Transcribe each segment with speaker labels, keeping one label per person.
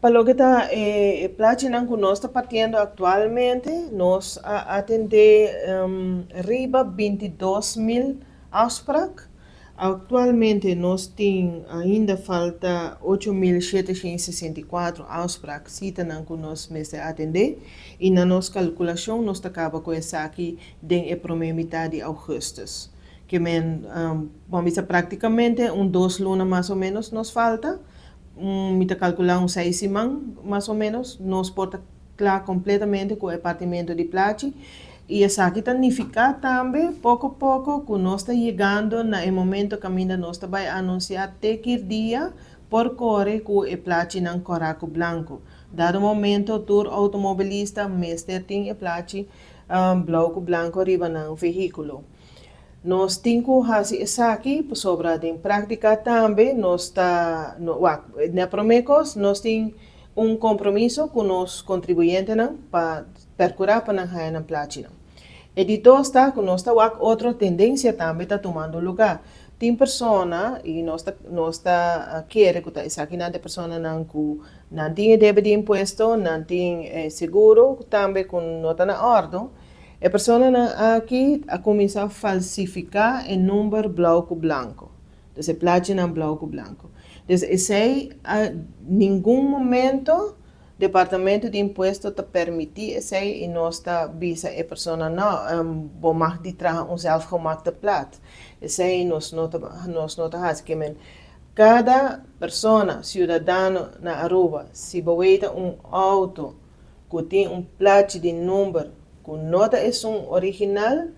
Speaker 1: Pa loke ta e plachinan ku nos ta partiendo aktualmente, nos a atendé riba 22.000 afspraak. Aktualmente nos tin ainda falta 8764 afspraak, sitanan ku nos mester atendé, i na nos kalkulashon nos ta kaba ku esaki den e promé mitar di ougùstùs. Ke men, bon bisa, práktikamente un 2 luna mas o ménos nos falta. Mi ta kalkulá un 6 siman mas o ménos, nos por ta kla kompletamente ku e partimentu di plachi. I esaki ta nifiká tambe poko poko ku nos ta yegando na e momento kaminda nos ta bai anunsiá te ki dia por kore ku e plachinan kòrá ku blanku. Dado momento tur outomobilista mester tin e plachi blou ku blanku riba nan vehíkulo. Nos tin ku hasi esaki pasobra den práktika tambe nos ta no, wak, na promé kos nos tin un kompromiso ku nos kontribuyentenan pa perkurá pa nan haña nan plachinan. E di dos ta ku nos ta wak otro tendensia tambe ta tumando lugá. Tin persona i nos ta kere ku ta esakinan ta personanan ku nan tin e debe di impuesto, nan tin seguro tambe ku no ta na òrdu. E personanan aki a kuminsá falsifiká e number blou ku blanku. Dus e plachinan blou ku blanku. Dus esei na ningun momento Departamento di Impuesto ta permití esei i nos ta bisa e persona no, bo mag di traha un zelfgemaakte plaat. Esei nos no ta hasi. Ke men kada persona, siudadano na Aruba, si bo weta un outo ku tin un plachi di number ku no ta esun original,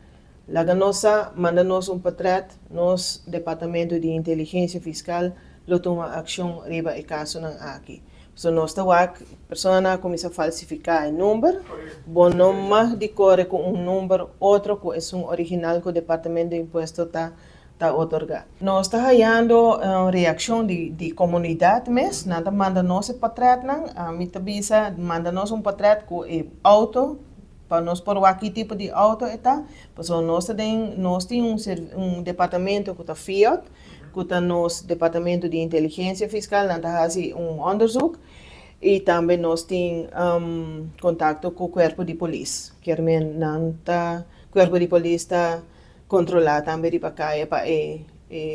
Speaker 1: laga nos sa, manda nos un portrèt, nos Departamento di Inteligensia Fiskal lo tuma akshon riba e kasonan aki. So nos ta wak persona a kuminsá falsifiká e number, bo no mag di kore ku un number otro ku esun original ku Departamento di Impuesto ta otorgá. Nos ta hañando reakshon di komunidat mes, nan ta manda nos e portrètnan, ami ta bisa manda nos un portrèt ku e outo pa nos por wak ki tipo di outo e ta, pasobra nos tin un departamento ku ta FIOD, ku ta nos Departamento di Inteligensia Fiskal, nan ta hasi un onderzoek i tambe nos tin kontakto ku kuerpo di polis. Kier men nan ta kuerpo di polis ta kontrolá tambe riba kaya pa e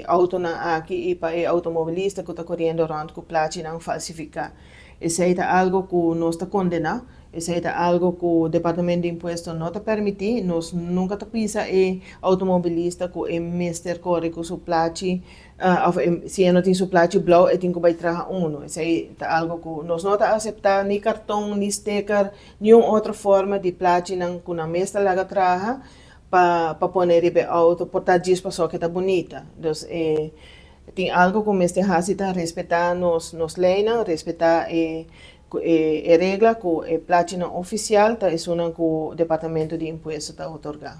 Speaker 1: outonan aki i pa e outomobilista ku ta koriendo rònt ku plachinan falsifiká. Esei ta algu ku nos ta kondená, esei ta algu ku Departamento di Impuesto no ta permití, nos nunka ta bisa e outomobilista ku e mester kore ku su plachi, òf si e no tin su plachi blou e tin ku bai traha unu. Esei ta algu ku nos no ta aseptá, ni karton, ni sticker, niun otro forma di plachinan ku nan mes ta laga traha pa pone riba e outo por ta djis pasobra ku ta bunita. Dus tin algu ku mester hasi ta respetá nos leinan, respetá e regla ku e plachinan ofisial ta esunnan ku Departamento di Impuesto ta otorgá.